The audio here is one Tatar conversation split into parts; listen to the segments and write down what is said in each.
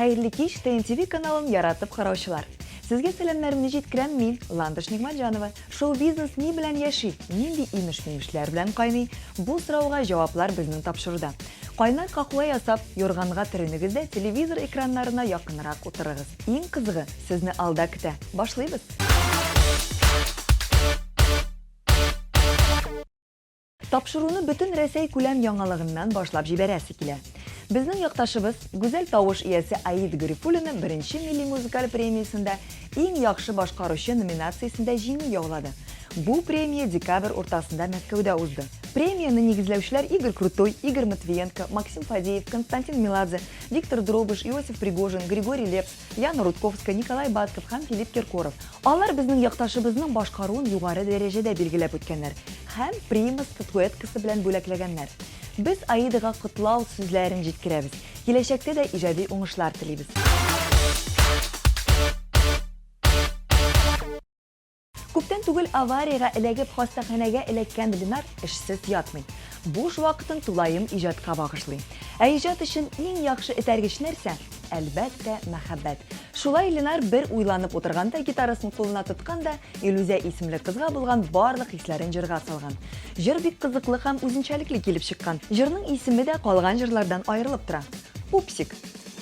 Хәерле кич, ТНТВ каналын яратып караучылар. Сезгә сәламнәремне җиткерәм мин, Ландыш Нигматҗанова. Шоу-бизнес ни белән яши, нинди имеш-мимешләр белән кайный? Бу сорауга җаваплар безнең тапшыруда. Кайнар каһвә ясап, юрганга төренегез дә телевизор экраннарына якынрак утырыгыз. Иң кызыгы сезне алда көтә. Башлыйбыз! Тапшыруны бөтен Рәсәй күләм яңалыгыннан башлап җибәрәсе килә. Безнең якташыбыз, гүзәл тавыш иясе Аида Гарифуллина беренче милли музыкаль премиясендә Иң яхшы башкаручы номинациясендә җиңү яулады. Бу премия декабрь уртасында Мәскәүдә узды. Премияне нигезләүчеләр Игорь Крутой, Игорь Матвиенко, Максим Фадеев, Константин Меладзе, Виктор Дробыш, Иосиф Пригожин, Григорий Лепс, Яна Рудковская, Николай Басков һәм Филипп Киркоров. Алар безнең якташыбызның башкаруын югары дәрәҗәдә билгеләп үткәннәр һәм Прима статуэткасы белән бүләкләгәннәр. Без Аидага котлау сүзләрен җиткерәбез, киләчәктә дә иҗади уңышлар телибез. Күптән түгел авариягә эләгеп хастаханәгә эләккән Ленар эшсез ятмый. Буш вакытын тулаем иҗатка багышлый. Ә иҗат өчен иң яхшы этәргеч нәрсә? Әлбәттә, мәхәббәт. Шулай Ленар бер уйланып утырганда гитарасын кулына тоткан да Илүзә исемле кызга булган барлык хисләрен җырга салган. Җыр бик кызыклы һәм үзенчәлекле килеп чыккан. Җырның исеме дә калган җырлардан аерылып тора. Пупсик.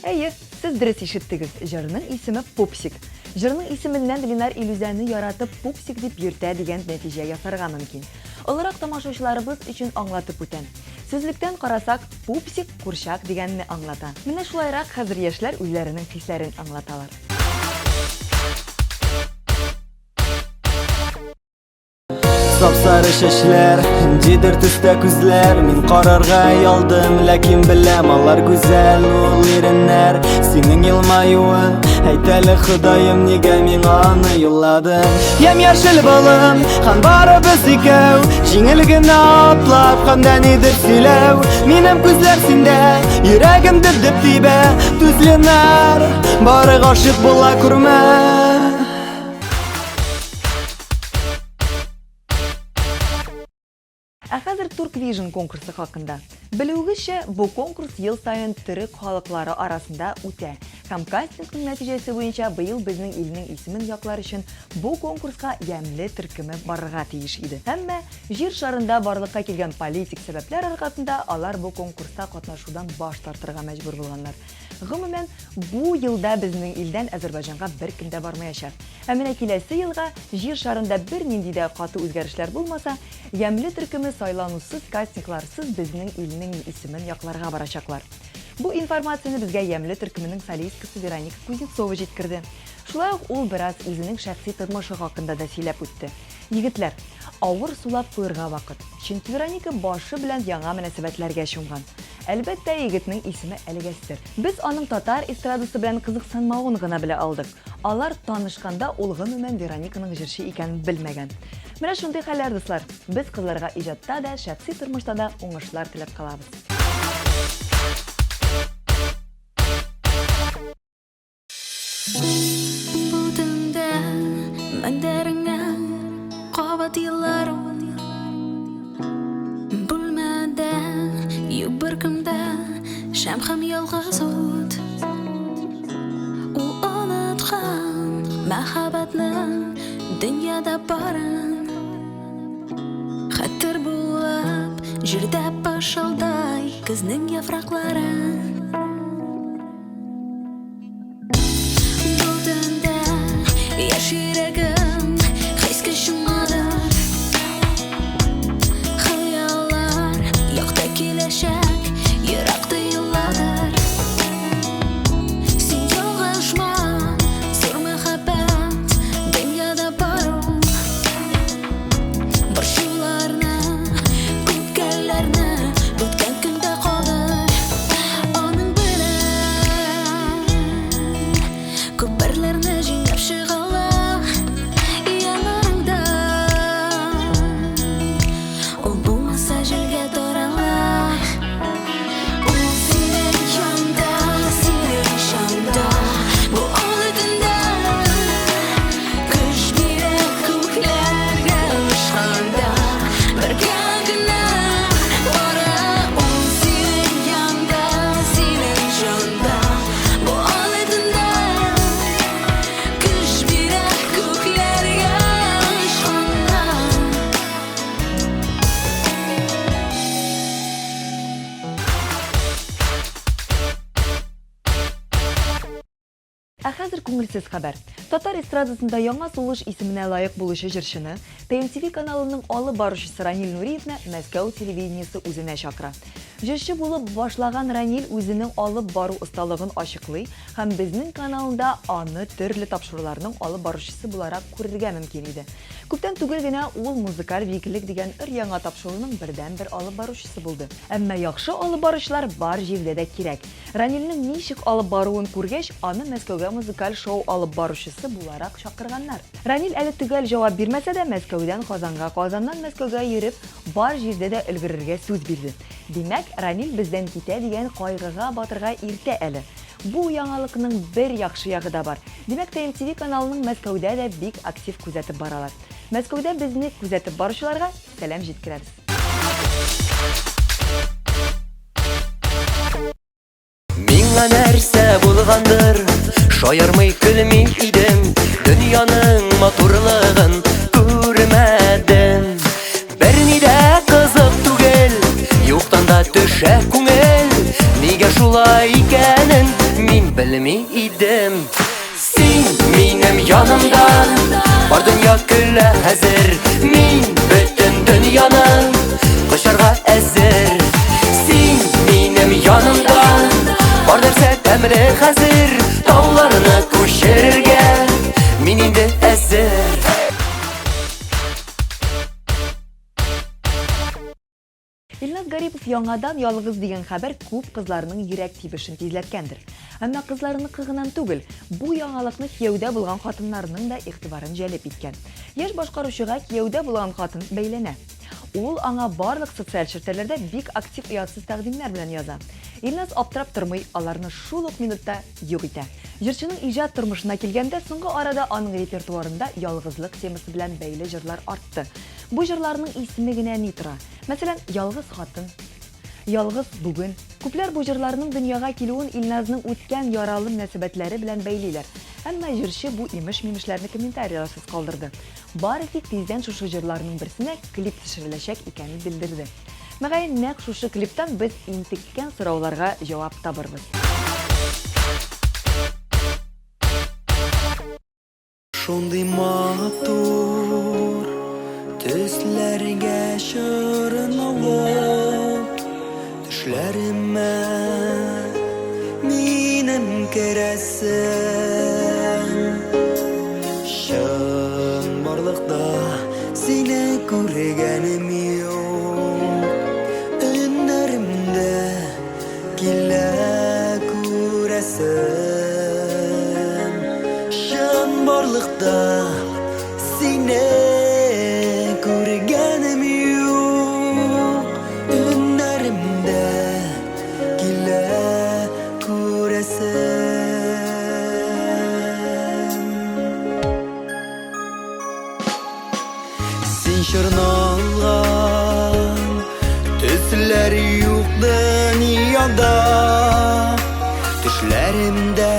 Әйе, сез дөрес ишеттегез, җырның исеме Пупсик. Җырның исеменнән Ленар Илүзәне яратып Пупсик дип йөртә дигән нәтиҗә ясарга мөмкин. Олырак тамашачыларыбыз өчен аңлатып үтәм. Сүзлектән карасак, пупсик курчак дигәнне аңлата. Менә шулайрак хәзер яшьләр үзләренең хисләрен аңлаталар. Сап-сары чәчләр, ниндидер төстә күзләр. Мин карарга оялдым, ләкин беләм, алар гүзәл ул иреннәр. Синең елмаюың, әйт әле, Ходаем, нигә миңа аны юлладың? Ямь-яшел болын, һәм барыбыз икәү, җиңел генә атлап, һәм дә нидер сөйләү. Минем күзләр синдә, йөрәгем дөп-дөп тибә, түз, Ленар, бары гашыйк була күрмә. Ә хәзер Турквижн конкурсы хакында. Белүегезчә, бу конкурс ел саен төрек халыклары арасында үтә. Һәм кастингның нәтиҗәсе буенча быел безнең илнең исемен яклар өчен бу конкурска Ямьле төркеме барырга тиеш иде. Әмма Җир шарында барлыкка килгән политик сәбәпләр аркасында алар бу конкурста катнашудан баш тартырга мәҗбүр булганнар. Гомумән, бу елда безнең илдән Әзербайҗанга беркем дә бармаячак. Ә менә киләсе елга, Җир шарында бернинди дә каты үзгәрешләр булмаса, Ямьле төркеме сайланусыз, кастингларсыз безнең илнең исемен якларга барачаклар. Бу информацияне безгә Ямьле төркеменең солисткасы Вероника Кузнецова җиткерде. Шулай ук ул бераз үзенең шәхси тормышы хакында да сөйләп үтте. Егетләр, авыр сулап куерга вакыт, чөнки Вероника башы белән яңа мөнәсәбәтләргә чумган. Әлбәттә, егетнең исеме әлегә сер. Без аның татар эстрадасы белән кызыксынмавын гына белә алдык. Алар танышканда ул гомумән Верониканың җырчы икәнен белмәгән. Менә шундый хәлләр, дуслар. Без кызларга иҗатта да, шәхси тормышта да уңышлар теләп калабыз. Бу төндә мендәреңә кабат елларым. Бүлмәдә юк беркем дә, шәм һәм ялгыз ут. Ул оныткан мәхәббәтнең дөньяда барын. Хәтер булып җирдә пышылдай көзнең яфраклары. Бу төндә яшь йөрәгем хискә чумадыр. Хыяллар якты киләчәк, ерак тоеладыр. Син ялгышма, зур мәхәббәт дөньяда бар ул. Борчуларны, үпкәләрне үткән көндә калдыр. Аның белән күперләрне җиңеп чыгала. күңелсез хәбәр. Татар эстрадасында яңа сулыш исеменә лаек булучы җырчыны ТМТV каналының алып баручысы Ранил Нуриевны Мәскәү телевидениесе үзенә чакыра. Җырчы булып башлаган Ранил үзенең алып бару осталыгын ачыклый һәм безнең каналында аны төрле тапшыруларның алып баручысы буларак күрергә мөмкин иде. Күптән түгел генә ул Музыкаль биеклек дигән өр-яңа тапшыруның бердәнбер алып баручысы булды. Әмма яхшы алып баручылар бар җирдә дә кирәк. Ранилнең ничек алып баруын күргәч, аны Мәскәүгә музыкаль шоу алып баручысы буларак чакырганнар. Ранил әле төгәл җавап бирмәсә дә, Мәскәүдән Казанга, Казаннан Мәскәүгә йөреп, бар җирдә дә өлгерергә сүз бирде. Димәк, Ранил бездән китә дигән кайгыга батырга иртә әле. Бу яңалыкның бер яхшы ягы да бар. Димәк, ТМТV каналының Мәскәүдә дә бик актив күзәтеп баралар. Мәскәүдә безне күзәтеп баручыларга сәлам җиткерәбез. Миңа нәрсә булгандыр, шаярмый көлми идем, дөньяның матурлыгын күрмәдем. Берни дә кызык түгел, юктан да төшә күңел, нигә шулай икәнен мин белми идем. Син минем янымда, бар дөнья көлә хәзер. Мин бөтен дөньяны кочарга әзер. Син минем янымда, бар нәрсә тәмле хәзер. Тауларны күчерергә мин инде әзер. Илназ Гарипов яңадан ялгыз дигән хәбәр күп кызларның йөрәк тибешен тизләткәндер. Әмма кызларыныкы гынан түгел, бу яңалыкны кияүдә булган хатыннарның да игътибарын җәлеп иткән. Яшь башкаручыга кияүдә булган хатын бәйләнә. Ул аңа барлык социаль челтәрләрдә бик актив оятсыз тәкъдимнәр белән яза. Илназ аптырап тормый, аларны шул ук минутта юк итә. Җырчының иҗат тормышына килгәндә, соңгы арада аның репертуарында ялгызлык темасы белән бәйле җырлар артты. Бу җырларның исеме генә ни тора? Мәсәлән, Ялгыз хатын, Ялгыз бүген. Күпләр бу җырларның дөньяга килүен Илназның үткән яралы мөнәсәбәтләре белән бәйлиләр. Әмма җырчы бу имеш-мимешләрне комментарийларсыз калдырды. Бары тик тиздән шушы җырларның берсенә клип төшереләчәк икәнен белдерде. Мөгаен, нәкъ шушы клиптан без интеккән сорауларга җавап табырбыз. Шундый матур төсләргә чорналып, Төшләремә минем керәсең. Чынбарлыкта сине күргәнем юк, Өннәремдә Килә күрәсем, Чынбарлыкта сине күргәнем юк, Өннәремдә килә күрәсем. Син чорналган төсләр юк дөньяда, Төшләремдә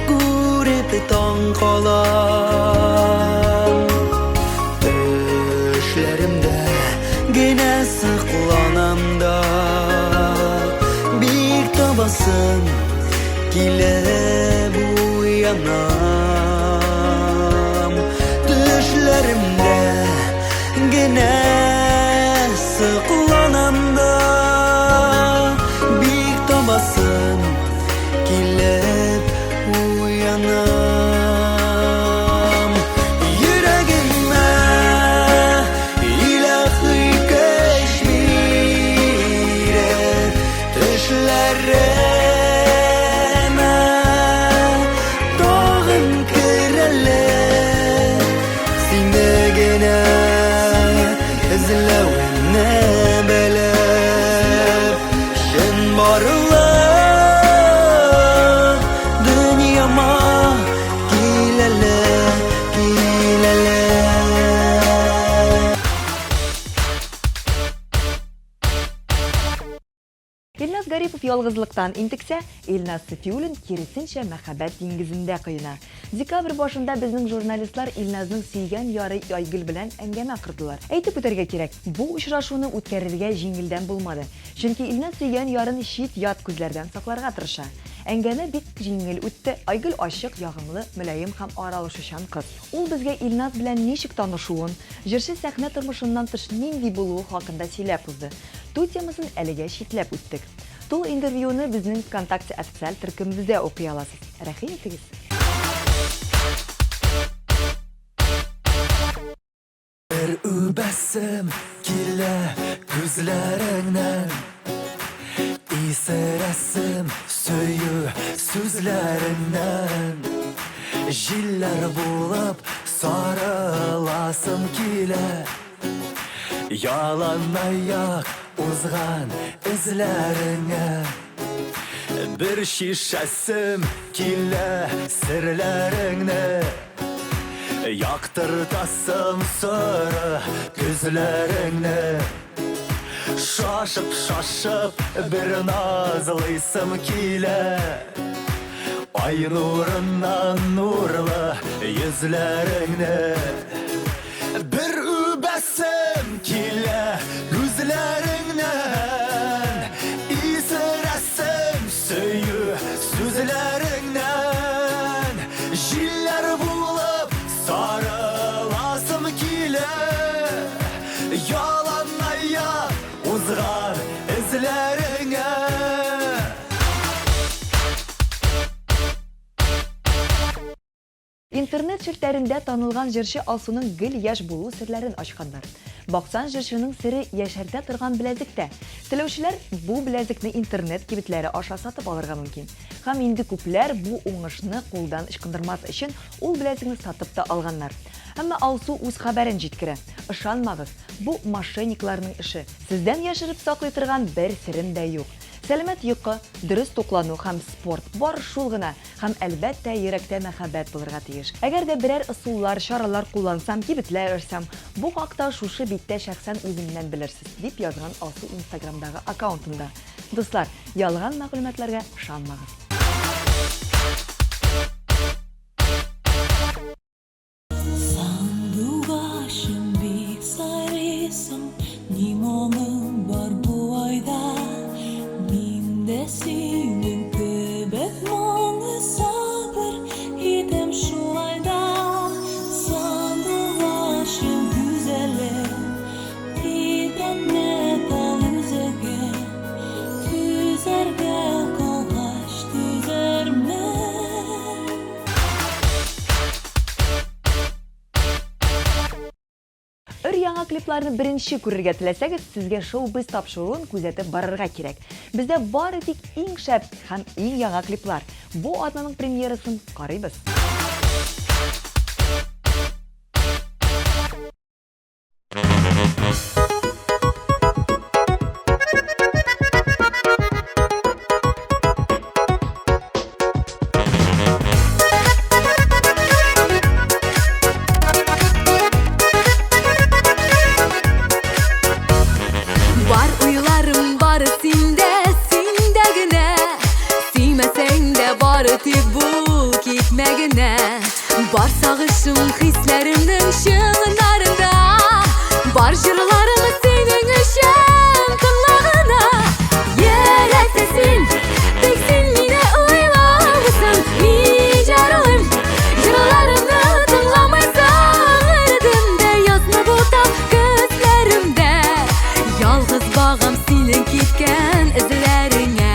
күреп таң калам. Төшләремдә генә сыкланам да, Бик табасым Килеп уянам Төшләремдә генә сыкланам да Бик табасым килеп уянам Йөрәгемә илаһи көч биреп Төшләремә тагын кер әле, Сине генә эзләвемне белеп, Чынбарлык дөньяма кил әле, кил әле. Илназ Гарипов ялгызлыктан интексә, Илназ Сафиуллин киресенчә мәхәббәт диңгезендә коена. Декабрь башында безнең журналистлар Илназның сөйгән яры Айгөл белән әңгәмә кордылар. Әйтеп үтәргә кирәк, бу очрашуны үткәрергә җиңелдән булмады. Чөнки Илназ сөйгән ярын чит-ят күзләрдән сакларга тырыша. Әңгәмә бик җиңел үтте, Айгөл ачык, ягымлы, мөлаем һәм аралашучан кыз. Ул безгә Илназ белән ничек танышуын, җырчы сәхнә тормышыннан тыш нинди булуы хакында сөйләп узды. Туй темасын әлегә читләп үттек. Тулы интервьюны безнең ВКонтакте официаль төркемебездә укый аласыз. Рәхим итегез! Бер үбәсем килә күзләреңнән Исерәсем сөю сүзләреңнән Җилләр булып сарыласым килә Яланаяк узган эзләреңә Бер шешәсем килә серләреңне Яктыртасым соры күзләреңне Шашып-шашып бер назлыйсым килә Ай нурыннан нурлы йөзләреңне Бер үбәсем килә күзләреңнән Исерәсем сөю сүзләреңнән Җилләр булып сарыласым килә Яланаяк узган эзләреңә. Интернет челтәрендә танылган җырчы Алсуның гел яшь булу серләрен ачканнар. Баксаң, җырчының сере яшәртә торган беләзектә. Теләүчеләр бу беләзекне интернет кибетләре аша сатып алырга мөмкин. Һәм инде күпләр бу уңышны кулдан ычкындырмас өчен ул беләзекне сатып та алганнар. Әмма Алсу үз хәбәрен җиткерә. Ышанмагыз, бу мошенникларның эше. Сездән яшереп саклый торган бер серем дә юк. Сәламәт йокы, дөрес туклану һәм спорт, бар шул гына. Һәм, әлбәттә, йөрәктә мәхәббәт булырга тиеш. Әгәр дә берәр ысуллар, чаралар куллансам, кибетләр ачсам, бу хакта шушы биттә шәхсән үземнән белерсез, дип язган Алсу инстаграмдагы аккаунтында. Дуслар, ялган мәгълүматларга ышанмагыз. Сандугачым, бик сайрыйсың, Ни моңың бар бу айда? Мин дә синең кебек моңлы Сабыр итәм шулай да. Сандугачым, гүзәлем, Тибрәнмә тал өзеген, Түзәргә калгач түзәрмен. Өр-яңа клипларны беренче күрергә теләсәгез, сезгә Шоу-биз тапшыруын күзәтеп барырга кирәк. Бездә бары тик иң шәп һәм иң яңа клиплар. Бу атнаның премьерасын карыйбыз. Бар уйларым бары синдә, синдә генә. Сөймәсәң дә бары тик бул, китмә генә. Бар сагышым хисләремнең чыңнарында. Бар җырларым синең өчен тыңла гына. Йөрәктә син, тик син мине уйламыйсың. Мин җырлыйм, җырларымны тыңламыйсың. Эредем дә язны бутап күзләремдә. Ялгыз багам синең киткән эзләреңә.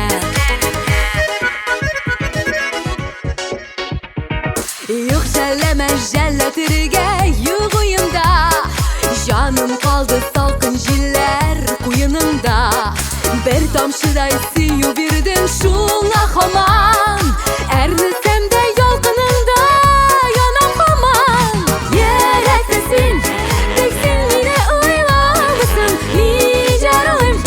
Юк, жәлләмә, жәлләтергә юк уемда. Җаным калды салкын җилләр куенында. Бер тамчыдай сөю бирдең шуңа һаман. Әрнесәм дә ялкыныңда янам һаман. Йөрәктә син, тик син мине уйламыйсың. Мин җырлыйм,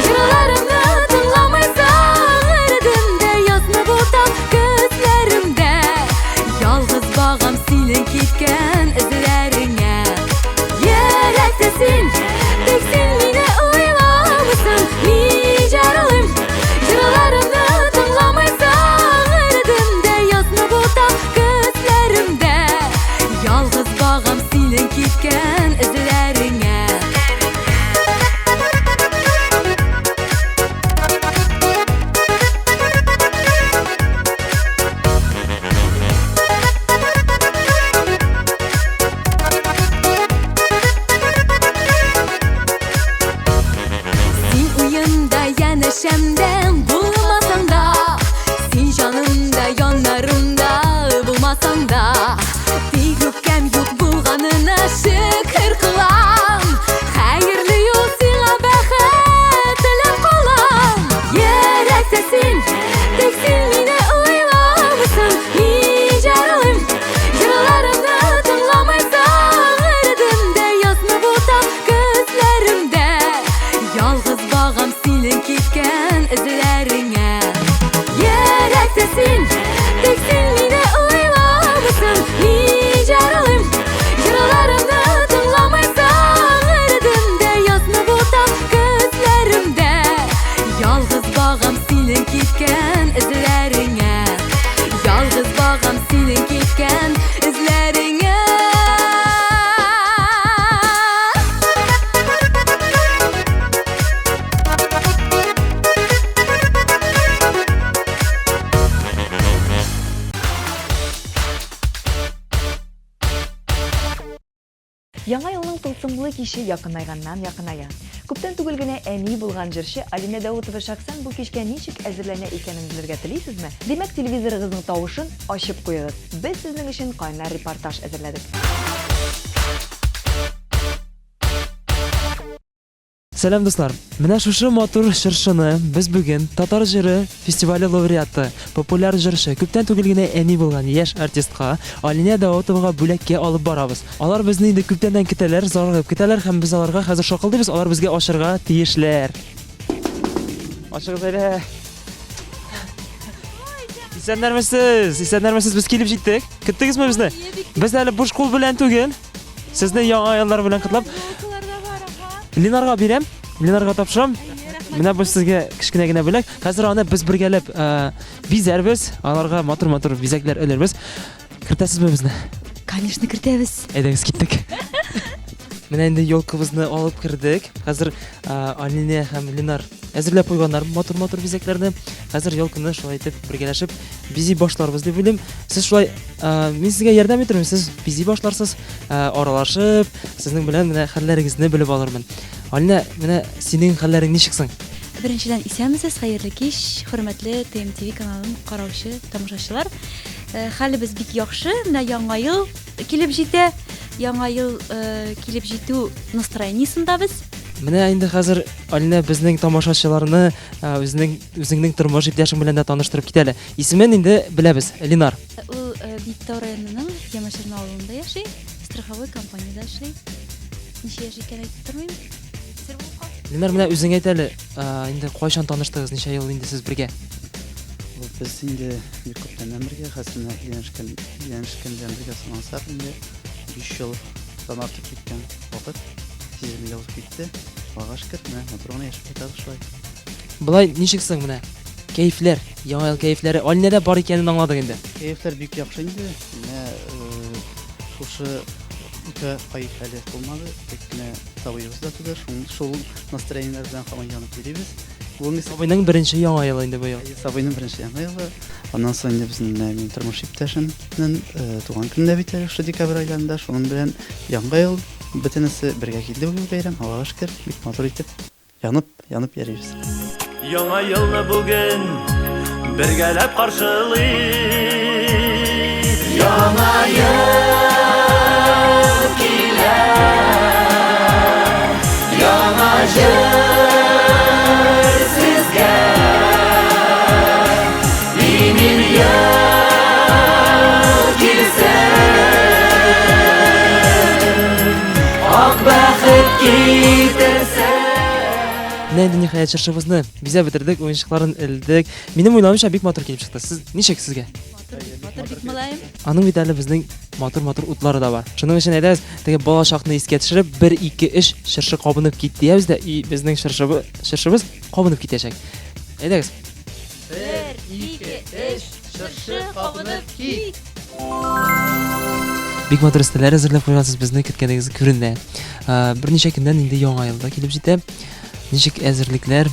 җырларымны тыңламыйсың. Эредем дә язны бутап күзләремдә. Ялгыз багам синең киткән эзләреңә. Йөрәктә син, тик син мине уйламыйсың. Мин җырлыйм, җырларымны тыңламыйсың. Эредем дә язны бутап күзләремдә. Яңа елның тылсымлы киче якынайганнан якыная. Күптән түгел генә әни булган җырчы Алинә Даутова шәхсән бу кичкә ничек әзерләнә икәнен белергә телисезме? Димәк, телевизорыгызның тавышын ачып куегыз. Без сезнең өчен кайнар репортаж әзерләдек. Сәлам, дуслар! Менә шушы матур чыршыны без бүген Татар җыры фестивале лауреаты, популяр җырчы, күптән түгел генә әни булган яшь артистка Алинә Даутовага бүләккә алып барабыз. Алар безне инде күптәннән көтәләр, зарыгып көтәләр һәм без аларга хәзер шакылдыйбыз, алар безгә ачырга тиешләр. Ачыгыз әйдә. Исәннәрмесез? Исәннәрмесез? Без килеп җиттек. Көттегезме безне? Без әле буш кул белән түгел. Сезне яңа еллар белән котлап. Ленарга бирәм. Ленарга тапшырам. Менә бу сезгә кечкенә генә бүләк. Хәзер аны без бергәләп э, бизәрбез. Аларга матур-матур бизәкләр элербез. Кертәсезме безне? Конечно, кертәбез. Әйдәгез, киттек. Менә инде елкабызны алып кердек. Хәзер э, Алинә һәм Ленар әзерләп куйганнар матур-матур бизәкләрне. Хәзер елканы шулай итеп бергәләшеп бизи башларбыз дип уйлыйм. Сез шулай, э, мин сезгә ярдәм итермен, сез бизи башларсыз, э, аралашып, сезнең белән менә хәлләрегезне белеп алырмын. Алинә, менә синең хәлләрең ничек соң? Беренчедән, исәнмесез, хәерле кич, хөрмәтле ТМТВ каналын караучы тамашачылар. Э, хәлебез бик яхшы, менә яңа ел килеп җитә. Яңа ел килеп җитү настроениесендә без. Менә инде хәзер Алинә безнең тамашачыларны үзенең үзеңнең тормыш иптәшең белән дә таныштырып кит әле. Исемен инде беләбез, Ленар. Ул Биектау районының Ямаширма авылында яши, страховой компаниядә эшли. Ничә яшь икәнен әйтеп тормыйм. Сер булып калсын. Ленар, менә үзең әйт әле, инде кайчан таныштыгыз, ничә ел инде сез бергә? Без инде бик күптәннән бергә, хәзер менә өйләнешкән, өйләнешкән белән бергә санасак, инде 5 елдан артып киткән вакыт. Сизелми дә узып китте. Аллага шөкер, менә матур гына яшәп ятабыз шулай. Болай ничек соң менә? Кәефләр, яңа ел кәефләре Алинәдә бар икәнен аңладык инде. Кәефләр бик яхшы инде. Менә шушы ике ай әле тулмады. Тик менә сабыебыз да туды. Шул настроениеләр белән һаман янып йөрибез. Бүгенге Сабыйның беренче яңа елы инде быел. Сабыйның беренче яңа елы. Аннан соң инде безнең менә минем тормыш иптәшемнең туган көне дә бит әле шушы декабрь айларында. Шуның белән яңа ел бөтенесе бергә килде бу бәйрәм. Аллага шөкер, бик матур итеп. Янып, янып йөрибез. Яңа елны бүген бергәләп каршылыйк. Яңа ел килә. Яңа җыр сезгә. Имин ел килсен. Ак бәхет китерсен. Менә инде ниһаять чыршыбызны бизәп бетердек, уенчыкларын элдек. Минем уйлавымча бик матур килеп чыкты. Сез ничек сезгә? Матур, бик матур, бик мөлаем. Аның бит әле безнең матур-матур утлары да бар. Шуның өчен әйдәгез, теге бала чакны искә төшереп, 1 2 3 чыршы кабынып кит диябез дә, и безнең чыршыбыз, чыршыбыз кабынып китәчәк. Әйдәгез. 1 2 3 чыршы кабынып кит. Бик матур өстәлләр әзерләп куйгансыз, безне көткәнегез күренә. Берничә көннән инде яңа ел да килеп җитә. Ничек әзерлекләр,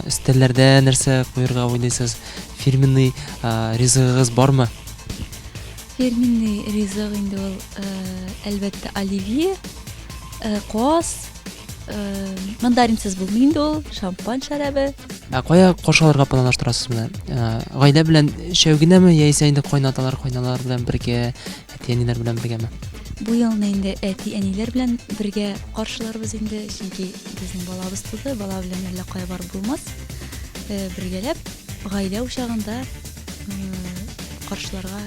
өстәлләрдә нәрсә куерга уйлыйсыз? Фирменный ризыгыгыз бармы? Фирменный ризык инде ул, әлбәттә, оливье, каз, Мандаринсыз булмый инде ул, шампан шәрабе. Ә кая каршы алырга планлаштырасыз менә? Гаилә белән өчәү генәме, яисә инде кайнаталар, кайналар белән бергә, әти-әниләр белән бергәме? Бу елны инде әти-әниләр белән бергә каршыларбыз инде, чөнки безнең балабыз туды, бала белән әллә кая барып булмас. Бергәләп гаилә учагында каршыларга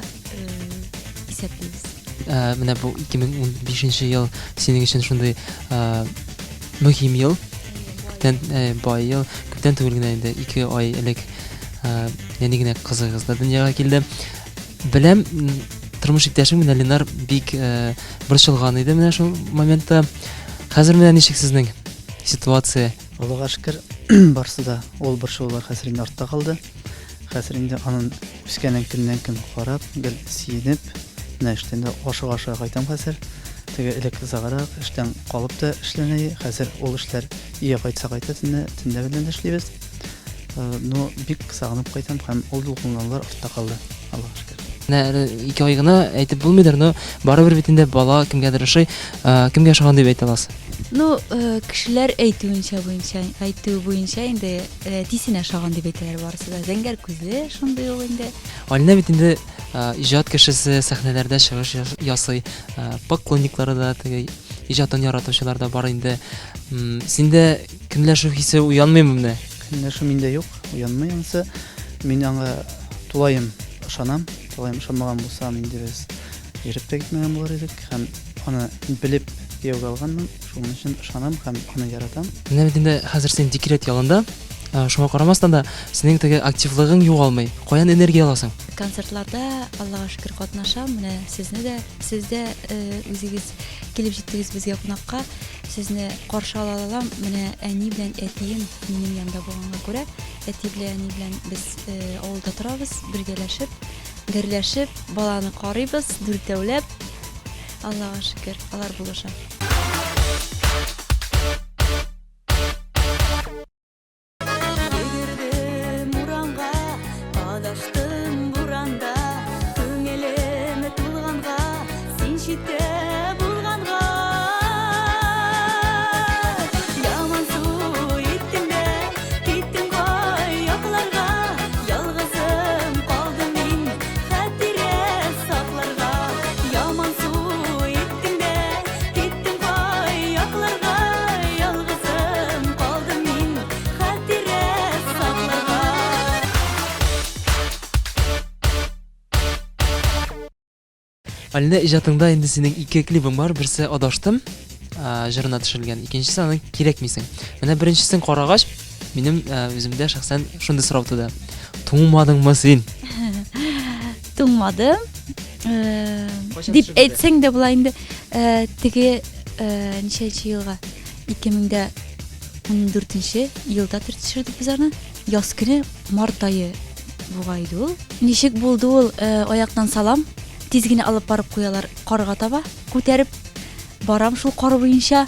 исәплибез. Ә, менә бу 2015 ел синең өчен шундый ә, мөһим ел. Күптән ә, бай ел, күптән түгел генә инде 2 ай элек ә, нәни генә кызыгыз да дөньяга килде. Беләм, тормыш иптәшең менә Ленар бик ә, борчылган иде менә шул моментта. Хәзер менә ничек сезнең ситуация? Аллага шөкер, барысы да ул борчылулар хәзер инде артта калды. Хәзер инде анын үскәнен көннән-көн карап, гел сөенеп, менә эштән дә ашыга-ашыга кайтам хәзер. Теге элек озаграк эштән калып та эшләнә, хәзер ул эшләр өйгә кайтса кайта, төнлә, төнлә белән дә эшлибез. Э, но бик сагынып кайтам һәм ул дулкынланулар артта калды, Аллага шөкер. Менә әле 2 ай гына әйтеп булмыйдыр, но барыбер бит инде бала кемгәдер ошый. Кемгә ошаган дип әйтә аласыз? Ну, кешеләр әйтүенчә буенча, әйтү буенча инде әтисенә ошаган дип әйтәләр барысы да. Зәңгәр күзле шундый ул инде. Алинә бит инде иҗат кешесе, сәхнәләрдә чыгыш ясый, поклонниклары да, теге иҗатын яратучылар да бар инде. Синдә көнләшү хисе уянмыймы менә? Көнләшү миндә юк, уянмый анысы. Мин аңа тулаем ышанам. Тулаем ышанмаган булсам, инде без йөреп тә китмәгән булыр идек. Һәм аны белеп кияүгә алганмын. Шуның өчен ышанам һәм аны яратам. Менә бит инде хәзер син декрет ялында. Шуңа карамастан да синең теге активлыгың югалмый. Каян энергия аласың? Концертларда, Аллага шөкер, катнашам. Менә сезне дә, сез дә үзегез килеп җиттегез безгә кунакка. Сезне каршы ала алам. Менә әни белән әтием минем янда булганга күрә, әти белән әни белән без авылда торабыз, бергәләшеп, гөрләшеп, баланы карыйбыз, дүртәүләп. Аллага шөкер, алар булыша. Йөгердем урамга, адаштым буранда, күңелем тулганга, син читтә булганга. Ямансу иттең дә, киттең кай якларга, ялгызым калдым мин, хатирә сакларга. Ямансу иттең дә, киттең кай якларга, ялгызым калдым мин, хатирә сакларга. Алинә, иҗатыңда инде синең ике клибың бар. Берсе Адаштым җырына төшерелгән, икенчесе аның Кирәкмисең. Менә беренчесен карагач, минем үземдә шәхсән шундый сорау туды. Туңмадыңмы син? Туңмадым. Дип әйтсәң дә була инде. Теге ничәнче елга? 2014 елда төшердек без аны. Яз көне, март ае бугай иде ул. Ничек булды ул, аяктан салам, тиз генә алып барып куялар карга таба, күтәреп барам шул кар буенча,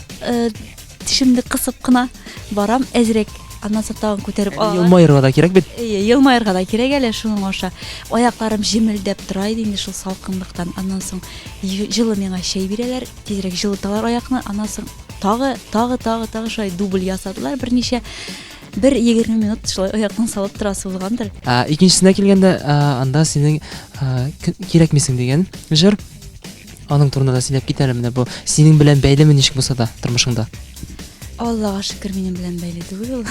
тешемне кысып кына барам әзрәк. Аннан соң тагын күтәреп алалар. Елмаерга да кирәк бит. Әйе, елмаерга да кирәк әле шуның аша. Аякларым җемелдәп тора иде инде шул салкынлыктан. Аннан соң җылы миңа чәй бирәләр, тизрәк җылыталар аякны. Аннан соң тагы, тагы, тагы, тагы шулай дубль ясадылар берничә. Бер 20 минут шулай аяктан салып торасы булгандыр. Ә, икенчесенә килгәндә, анда синең кирәкмисең дигән җыр. Аның турында да сөйләп кит әле, менә бу синең белән бәйлеме ничек булса да тормышыңда? Аллага шөкер, минем белән бәйле түгел ул.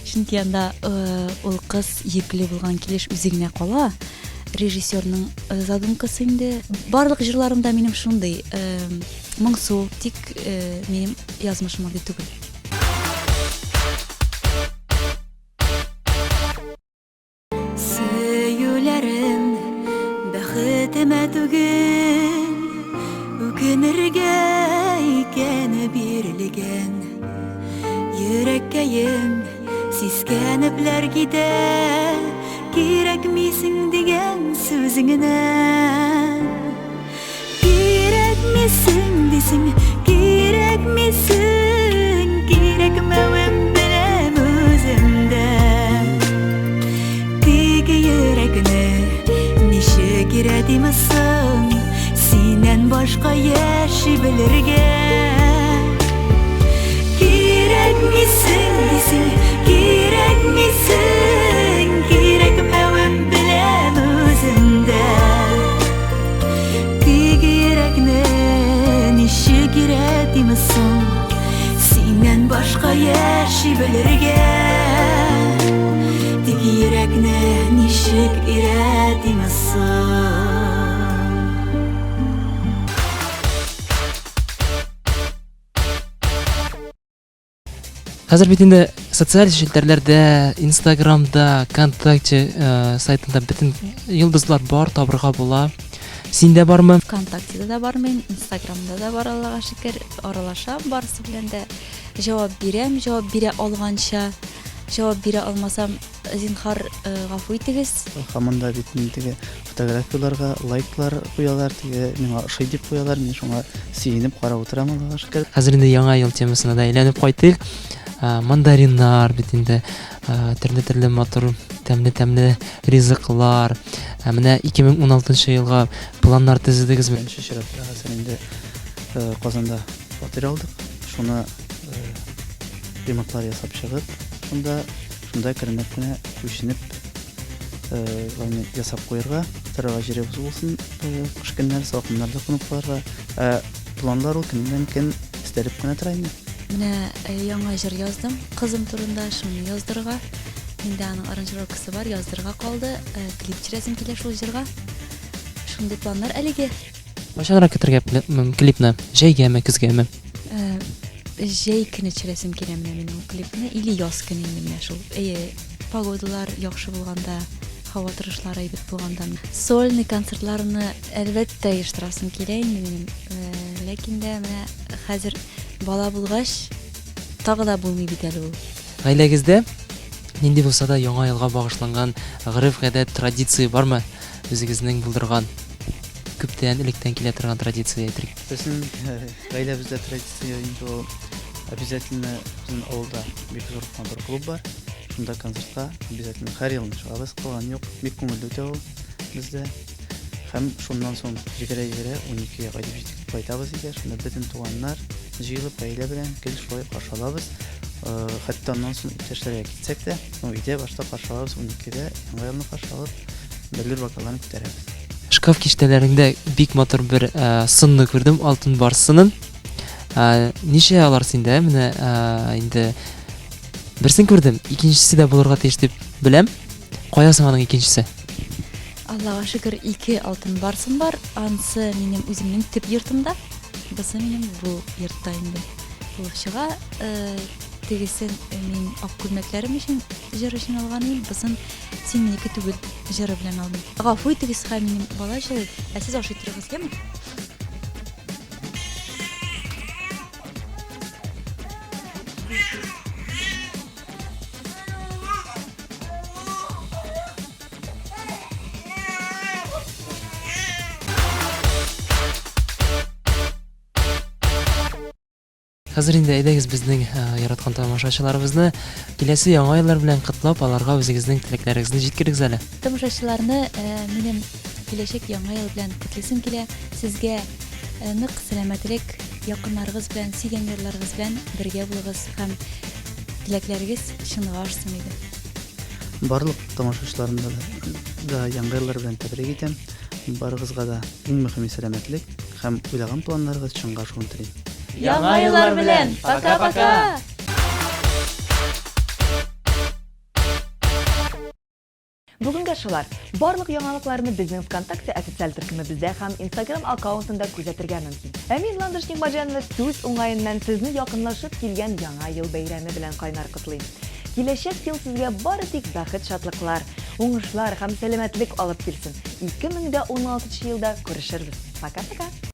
Чөнки анда ул кыз йөкле булган килеш үзе генә кала. Режиссерның задумкасы инде. Барлык җырларым да минем шундый, моңсу, тик минем язмышым андый түгел. Сөюләрем бәхетемә түгел, үкенергә икән бирелгән. Йөрәккәем сискәнепләр китә, кирәкмисең дигән сүзеңнән. Кирәкмисең дисең, кирәкмисең, кирәкмәвем беләм үзем дә. Тик йөрәкне ничек өйрәтим соң, синнән башка яши белергә. Кирәкмисең дисең, кирәкмисең, кирәкмәвем беләм үзем дә. Тик йөрәкне ничек өйрәтим соң, синнән башка яши белергә. Тик йөрәкне ничек өйрәтим соң. Хәзер бит инде социаль челтәрләрдә, Инстаграмда, ВКонтакте сайтында бөтен йолдызлар бар, табырга була. Синдә бармы? ВКонтактеда да бар мин, Инстаграмда да бар, Аллага шөкер, аралашам барысы белән дә. Җавап бирәм, җавап бирә алганча. Җавап бирә алмасам, зинһар, гафу итегез. Һаман да бит мин теге фотографияләргә лайклар куялар, теге миңа ошый дип куялар, мин шуңа сөенеп карап утырам, Аллага шөкер. Хәзер инде Яңа ел темасына да әйләнеп кайтыйк. Мандариннар бит инде. Төрле-төрле матур, тәмле-тәмле ризыклар. Ә менә 2016 елга планнар төзедегезме? Беренче чиратта хәзер инде Казанда фатир алдык. Шуны ремонтлар ясап чыгып, шунда шунда әкренләп кенә күченеп, главное ясап куярга, торырга җиребез булсын, кыш көннәре салкыннарда кунып калырга. Ә планнар ул көннән-көн өстәлеп кенә тора инде. Менә яңа җыр яздым кызым турында, шуны яздырырга. Миндә аның аранжировкасы бар, яздырырга калды. Клип төшерәсем килә шул җырга. Шундый планнар әлегә. Кайчанрак көтәргә клипны? Җәйгәме, көзгәме? Җәй көне төшерәсем килә менә минем ул клипны. Или яз көне инде менә шул. Әйе, погодалар яхшы булганда, һава торышлары әйбәт булганда. Сольный концертларны әлбәттә оештырасым килә инде минем. Ләкин дә менә хәзер бала булгач, тагы да булмый бит әле ул. Гаиләгездә нинди булса да Яңа елга багышланган гореф-гадәт, традиция бармы? Үзегезнең булдырган, күптән электән килә торган традиция әйтик. Безнең гаиләбездә традиция инде ул обязательно безнең авылда бик зур матур клуб бар. Шунда концертка обязательно һәр елны чыгабыз, калган юк. Бик күңелле үтә ул бездә. Һәм шуннан соң йөгерә-йөгерә 12-гә кайтып җитеп кайтабыз өйгә. Шунда бөтен туганнар җыелып, гаилә белән гел шулай каршы алабыз. Хәтта аннан соң иптәшләргә китсәк тә, ну, өйдә башта каршы алабыз 12-дә, Яңа елны каршы алып, бәллүр бокалларын күтәрәбез. Шкаф киштәләреңдә бик матур бер сынны күрдем, алтын барс сынын. Ничә алар синдә? Менә инде берсен күрдем, икенчесе дә булырга тиеш дип беләм. Кая соң аның икенчесе? Аллага шөкер, ике алтын барсым бар. Ансы минем үземнең төп йортымда, бусы минем бу йортта инде булып чыга. Э, тегесен мин ак күлмәкләрем өчен җыр өчен алган идем, бусын син минеке түгел җыры белән алдым. Гафу итегез, хәй минем бала җылый, ә сез ашый торыгыз, яме? Хәзер инде әйдәгез безнең э, яраткан тамашачыларыбызны киләсе яңа еллар белән котлап, аларга үзегезнең теләкләрегезне җиткерегез әле. Тамашачыларны э, минем киләчәк яңа ел белән котлыйсым килә. Сезгә э, нык сәламәтлек, якыннарыгыз белән, сөйгән ярларыгыз белән бергә булыгыз һәм теләкләрегез чынга ашсын иде. Барлык тамашачыларны да, да яңа еллар белән тәбрик итәм. Барыгызга да иң мөһиме сәламәтлек һәм уйлаган планнарыгыз чынга ашуын телим. Яңа еллар белән! Пока-пока! Бүгенгә шулар. Барлык яңалыкларны безнең ВКонтакте официаль төркемебездә һәм Instagram аккаунтында күзәтергә мөмкин. Ә мин Ландыш Нигъмәтҗанова сүз уңаеннан сезне якынлашып килгән Яңа ел бәйрәме белән кайнар котлыйм. Киләчәк ел сезгә бары тик бәхет-шатлыклар, уңышлар һәм сәламәтлек алып килсен. 2016 елда күрешербез. Пока-пока!